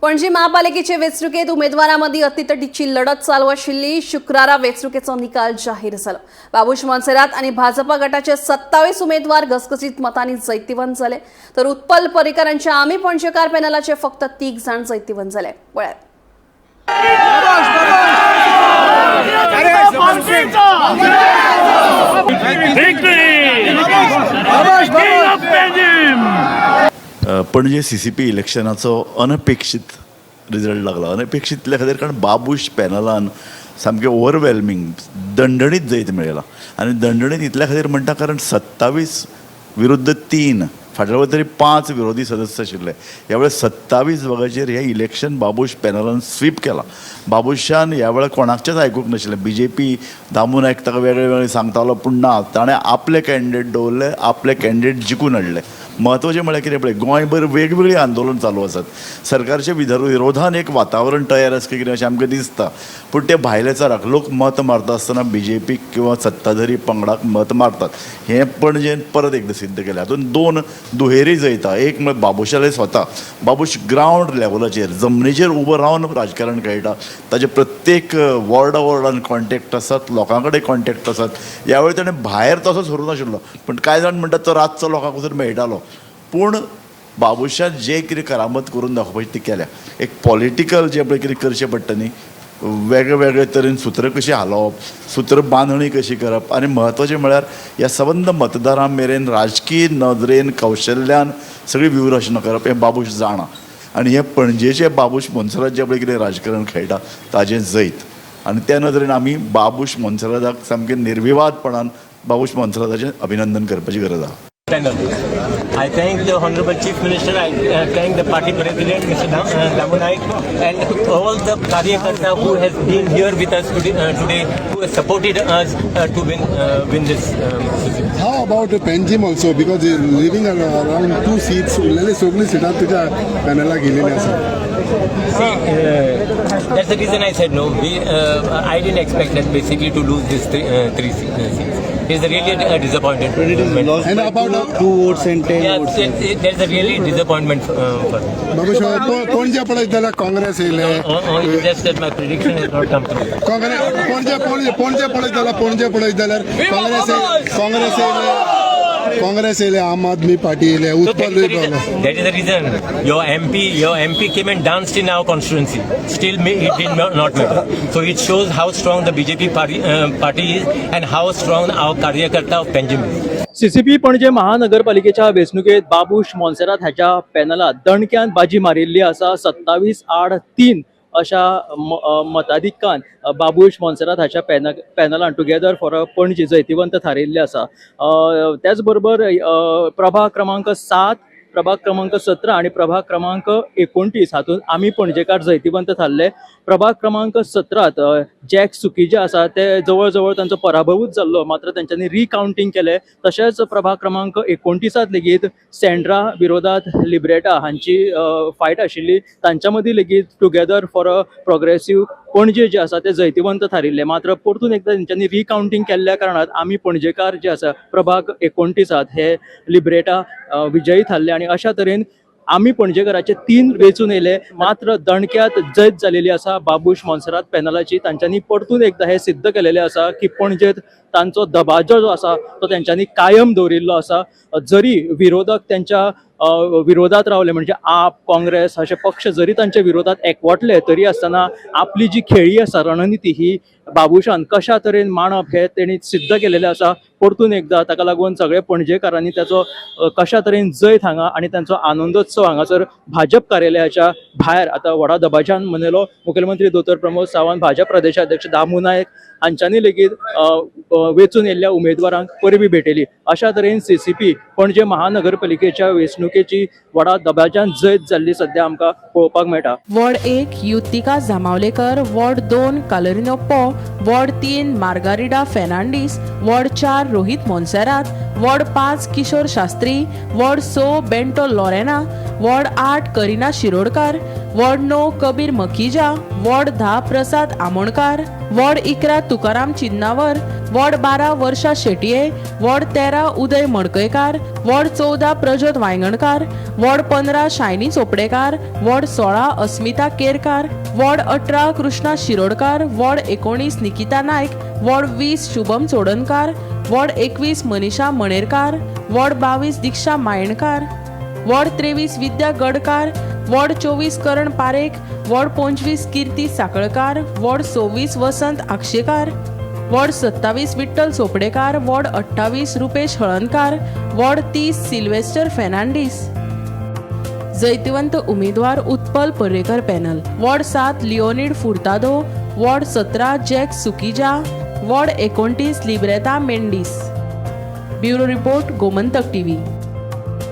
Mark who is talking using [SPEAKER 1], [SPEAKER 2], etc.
[SPEAKER 1] पणजी महापालिकेचे वेंचणुकेत उमेदवारांमदीं अतितटीची लढत चालू आशिल्ली. शुक्रारा वेंचणुकेचो निकाल जाहीर जालो. बाबूश मोन्सेरात आनी भाजपा गटाचे 27 उमेदवार घसघसीत मतांनी जैतिवंत जाले, तर उत्पल पर्रीकर हांच्या आमी पणजेकार पॅनलाचे फक्त 3 जाण जैतिवंत जाले. पळयात.
[SPEAKER 2] Victory! King of Panjim!
[SPEAKER 3] Panaji CCP इलेक्शनाचो अनपेक्षीत रिजल्ट लागला. अनपेक्षीत इतल्या खातीर कारण बाबूश पॅनलान सामकें ओवरवेल्मिंग दंडणीत जैत मेळयलां आनी दंडणीत इतल्या खातीर म्हणटा कारण 27 विरुद्ध 3. फाटल्या वेळार तरी पांच विरोधी सदस्य आशिल्ले, ह्या वेळार 27 जाग्याचेर हें इलेक्शन बाबूश पॅनलान स्वीप केलां. बाबूशान ह्या वेळार कोणाचेंच आयकूंक नाशिल्लें. बीजेपी दामू नायक ताका वेगळे वेगळे सांगतालो, पूण ना, ताणें आपले कॅन्डिडेट दवरले, आपले कॅन्डिडेट जिखून हाडले. म्हत्वाचें म्हळ्यार कितें पळय, गोंयभर वेगवेगळीं आंदोलन चालू आसात. सरकारच्या विरोधान एक वातावरण तयार आसा कितें अशें आमकां दिसता, पूण ते भायलेचाराक लोक मत मारता आसतना बीजेपीक किंवा सत्ताधारी पंगडाक मत मारतात हें पणजेन परत एकदां सिद्ध केलें. हातूंत दोन दुहेरी जैता. एक म्हळ्यार बाबूशाले स्वता, बाबूश ग्रावंड लेवलाचेर जमनीचेर उबो रावन राजकारण खेळटा. ताजे प्रत्येक वॉर्डा वॉर्डान कॉन्टेक्ट आसात, लोकां कडेन कॉन्टेक्ट आसात. ह्या वेळार ताणें भायर तसो सरूं नाशिल्लो, पूण कांय जाण म्हणटात तो रातचो लोकांक वचून मेळटालो. पूण बाबूशान जे कितें करामत करून दाखोवपाची ती केल्या. एक पॉलिटिकल जें पळय कितें करचें पडटा न्ही, वेगळे वेगळे तरेन सुत्रां कशीं हालोवप, सुत्र बांदणी कशी करप आनी म्हत्वाचें म्हळ्यार ह्या सबंद मतदारां मेरेन राजकीय नदरेन कौशल्यान सगळी व्यूहरचना करप हें बाबूश जाणा. आनी हें पणजेचे बाबूश मोन्सेरात जें पळय कितें राजकारण खेळटा ताजें जैत आनी त्या नदरेन आमी बाबूश मोन्सेराताक सामकें निर्विवादपणान बाबूश मोन्सेराताचें अभिनंदन करपाची गरज आसा.
[SPEAKER 4] Panel. I thank the Honorable Chief Minister, I thank the party president, Mr. Damu Naik, and all the Karyakarta who has been here with us today, who has supported us to win this seat.
[SPEAKER 5] How about Panjim also? Because leaving around two seats, उरलेली सगळी सिटां तुज्या पॅनलाक गेलेली आसा.
[SPEAKER 4] See, that's the reason I said no. I didn't expect that basically to lose these three seats. It's really a disappointment.
[SPEAKER 6] But it is lost
[SPEAKER 5] And
[SPEAKER 6] by
[SPEAKER 5] about
[SPEAKER 6] two votes and 10
[SPEAKER 4] Yeah,
[SPEAKER 6] votes.
[SPEAKER 4] There's a really disappointment for me.
[SPEAKER 5] Babush, Panaji पळयत जाल्यार काँग्रेस येयले.
[SPEAKER 4] Only just that my prediction has not come true.
[SPEAKER 5] Congress Panaji Panaji Panaji पळयत जाल्यार, पणजे पळयत जाल्यार काँग्रेस येयले, काँग्रेस येयले, आम आदमी पार्टी येयले.
[SPEAKER 4] So that
[SPEAKER 5] Utpal
[SPEAKER 4] is the reason. That is the reason. Your MP came and danced in our constituency. Still, it did not matter. So it shows how strong the BJP party is and how strong our Karyakarta of Panjim is.
[SPEAKER 7] CCP Panaji महानगरपालिकेच्या वेंचणुकेत बाबूश मोन्सेरात हाच्या पॅनलात दणक्यान बाजी मारिल्ली आसा. 27 आड 3 अशा मताधिक्यान बाबूश मोन्सेरात हाच्या पॅनलान together for अ पणजी जैतिवंत थारिल्ले आसा. त्याच बरोबर प्रभाग क्रमांक 7, प्रभाग क्रमांक 17 आणि प्रभाग क्रमांक 29 हातूंत आमी पणजेकार जैतिवंत थारले. प्रभाग क्रमांक 17त जॅक सुखीजे आसा ते जवळ जवळ तांचो पराभवूच जाल्लो, मात्र तेंच्यांनी रिकावंटींग केलें. तशेंच प्रभाग क्रमांक 29त लेगीत सेंड्रा विरोधात लिब्रेटा हांची फायट आशिल्ली. तांच्या मदीं लेगीत टुगेदर फॉर अ प्रोग्रेसीव पणजे जे आसा ते जैतिवंत थारिल्ले. मात्र परतून एकदां तेंच्यांनी रिकावंटींग केल्ल्या कारणान आमी पणजेकार जे आसा प्रभाग 29त हे लिब्रेटा विजयी थारले आणि अशा तरेन आमी पणजेकाराचे तीन वेंचून येयले. मात्र दणक्यात जैत जालेली आसा बाबूश मोन्सेरात पॅनलाची. तांच्यांनी परतून एकदां हें सिद्ध केलेलें आसा की पणजेत तांचो दबाजो जो आसा तो तेंच्यांनी कायम दवरिल्लो आसा. जरी विरोधक त्यांच्या विरोधात रावले, म्हणजे आप, काँग्रेस अशे पक्ष जरी तांच्या विरोधात एकवटले तरी आसतना आपली जी खेळी आसा, रणनिती ही बाबूशान कशा तरेन मांडप हे तेणी सिद्ध केलेलें आसा परतून एकदां. ताका लागून सगळे पणजेकारांनी ताचो कशा तरेन जैत हांगा आनी तांचो आनंदोत्सव हांगासर भाजप कार्यालयाच्या भायर आतां व्हडा दबाज्यान मनयलो. मुखेलमंत्री दोतोर प्रमोद सावंत, भाजप प्रदेशाध्यक्ष दामू नायक हांच्यांनी लेगीत अ, अ, वेंचून येयल्ल्या उमेदवारांक परबी भेटयली. अशा तरेन सीसीपी पणजे महानगरपालिकेच्या वेंचणुकेची व्हडा दबाज्यान जैत जाल्ली सध्या आमकां पळोवपाक मेळटा.
[SPEAKER 8] Ward 1, Yutika Jamavlekar. Ward 2, Calrino Po. Ward 3, Margarida Fernandes. Ward 4, Rohit Monserrate. Ward 5, Kishor Shastri. Ward 6, Bento Lorena. Ward 8 Karina Shirodkar, ward 9 Kabir Makhija, ward 10 Prasad Amonkar, ward 11 Tukaram Chinnavar, ward 12 Varsha Shetye, ward 13 Uday Madkaikar, ward 14 Prajyot Vaingankar, ward 15 Shaini Chopdekar, ward 16 Asmita Kerkar, ward 18 Krishna Shirodkar, ward 19 Nikita Naik, ward 20 Shubham Chodankar, ward 21 Manisha Manerkar, ward 22 Diksha Mayenkar, ward 23 Vidya Gadkar, ward 24 Karan Parekh, ward 25 Kirti Sakalkar, ward 26 Vasant Akshekar, ward 27 Vitthal Chopdekar, ward 28 Rupesh Halankar, ward 30 Silvester Fernandes. जैतिवंत उमेदवार Utpal Parrikar panel, ward 7 Leonid Furtado, ward 17 Jack Sukhija, ward 29 Libreta Mendes. Bureau report, Gomantak TV.